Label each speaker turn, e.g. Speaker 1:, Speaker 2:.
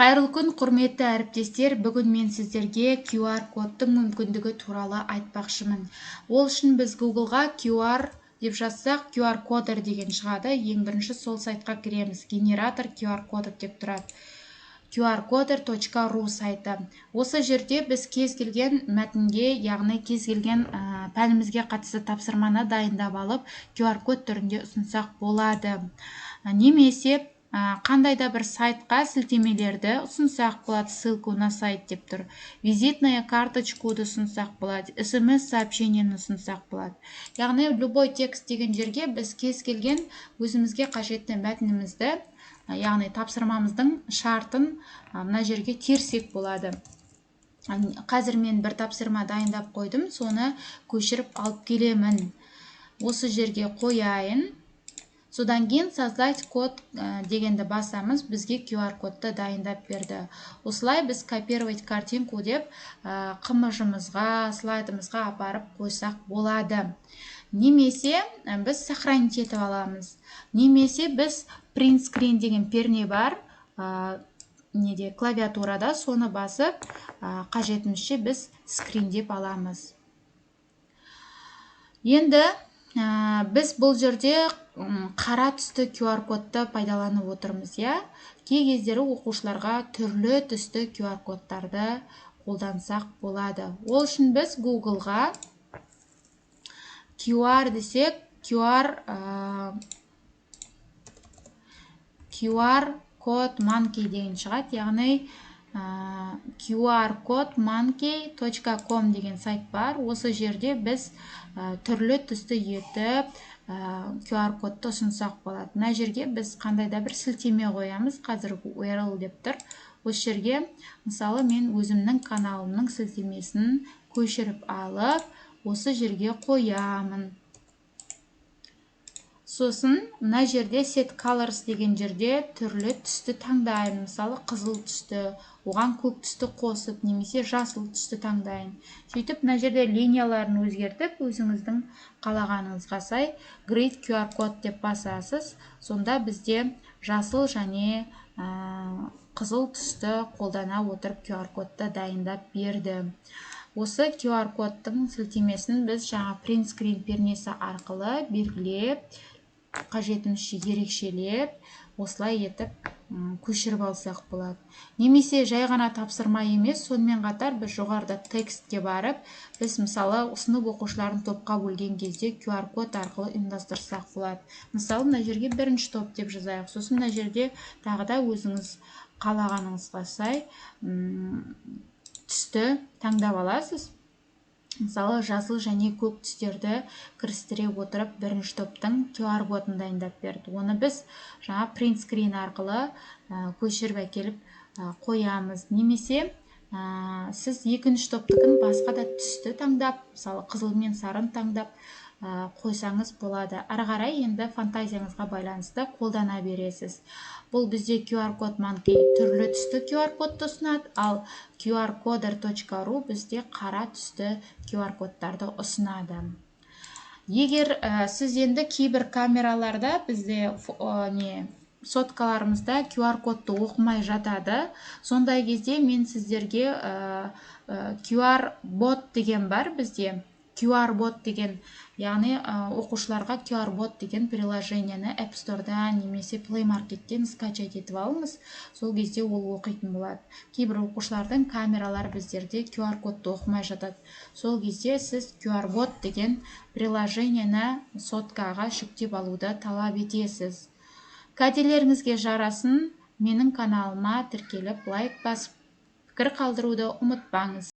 Speaker 1: Қайырлы күн, құрметті әріптестер! Бүгін мен сіздерге QR кодтың мүмкіндігі туралы айтпақшымын. Ол үшін біз Googleға QR деп жазсақ, QR кодер деген шығады. Ең бірінші сол сайтқа кіреміз. Генератор QR кодов деп тұрады. qrcoder.ru сайты. Осы жерде біз кез келген мәтінге, яғни кез келген пәнімізге қатысты тапсырманы дайындап алып, QR код түрінде ұсынсақ болады. Немесе қандай да бір сайтқа сілтемелерді ұсынсақ болады, «ссылку на сайт» деп тұр. Визитная карточкуды ұсынсақ болады, СМС сообщениені ұсынсақ болады. Яғни «любой текст» деген жерге біз кез келген өзімізге қажетті мәтінімізді, яғни тапсырмамыздың шартын мына жерге терсек болады. Қазір мен бір тапсырма дайындап қойдым, соны көшіріп алып келемін, осы жерге қояйын. Содан кейін «Создать код» дегенді басамыз. Бізге QR кодты дайындап берді. Осылай біз «Копировать картинку» деп ҚМЖ-мызға, слайдымызға апарып қойсақ болады. Немесе біз сохранить етіп аламыз. Немесе біз «Print screen» деген перне бар неде, клавиатурада, соны басып, қажетімізше біз скриндеп аламыз. Енді біз бұл жерде қара түсті QR кодты пайдаланып отырмыз, иә. Кей кездері оқушыларға түрлі түсті QR кодтарды қолдансақ болады. Ол үшін біз Googleға QR десек, QR код monkey деген шығады, яғни qrcodemonkey.com деген сайт бар. Осы жерде біз түрлі түсті етіп QR кодты ұсынсақ болады. Мына жерге біз қандай да бір сілтеме қоямыз. Қазір URL деп тұр. Осы жерге, мысалы, мен өзімнің каналымның сілтемесін көшіріп алып, осы жерге қоямын. Сосын мына жерде «Set colors» деген жерде түрлі түсті таңдаймын. Мысалы, қызыл түсті, оған көк түсті қосып немесе жасыл түсті таңдайын. Сөйтіп, мына жерде линияларын өзгертіп, өзіңіздің қалағаныңызға сай «Create QR код» деп басасыз. Сонда бізде жасыл және қызыл түсті қолдана отырып QR кодты дайындап берді. Осы QR кодтың сілтемесін біз жаңа «Print screen» пернесі арқылы белгілеп, қажетімізше ерекшелеп, осылай етіп көшіріп алсақ болады. Немесе жай ғана тапсырма емес, сонымен қатар біз жоғарыда текстке барып, біз, мысалы, сынып оқушыларын топқа бөлген кезде QR код арқылы ұйымдастырсақ болады. Мысалы, мына жерге «бірінші топ» деп жазайық. Сосын мына жерде тағы да өзіңіз қалағаныңызға сай түсті таңдап аласыз. Мысалы, жасыл және көк түстерді кірістіре отырып, бірінші топтың QR кодын дайындап берді. Оны біз жаңа «Print screen» арқылы көшіріп әкеліп қоямыз. Немесе сіз екінші топтікін басқа да түсті таңдап, мысалы, қызыл мен сарыны таңдап қойсаңыз болады. Ары қарай енді фантазияңызға байланысты қолдана бересіз. Бұл бізде QR код monkey түрлі түсті QR кодты ұсынады, ал qrcoder.ru бізде қара түсті QR кодтарды ұсынады. Егер сіз енді кейбір камераларда, бізде не, соткаларымызда QR кодты оқымай жатады. Сондай кезде мен сіздерге QR бот деген бар бізде, QR бот деген, яғни оқушыларға QR бот деген приложениені App Store'да немесе Play Market'тен скачать етіп алыңыз. Сол кезде ол оқитын болады. Кейбір оқушылардың камералары біздерде QR кодты оқымай жатады. Сол кезде сіз QR бот деген приложениені соткаға жүктеп алуды талап етесіз. Кәделеріңізге жарасын! Менің каналыма тіркеліп, лайк басып, пікір қалдыруды ұмытпаңыз.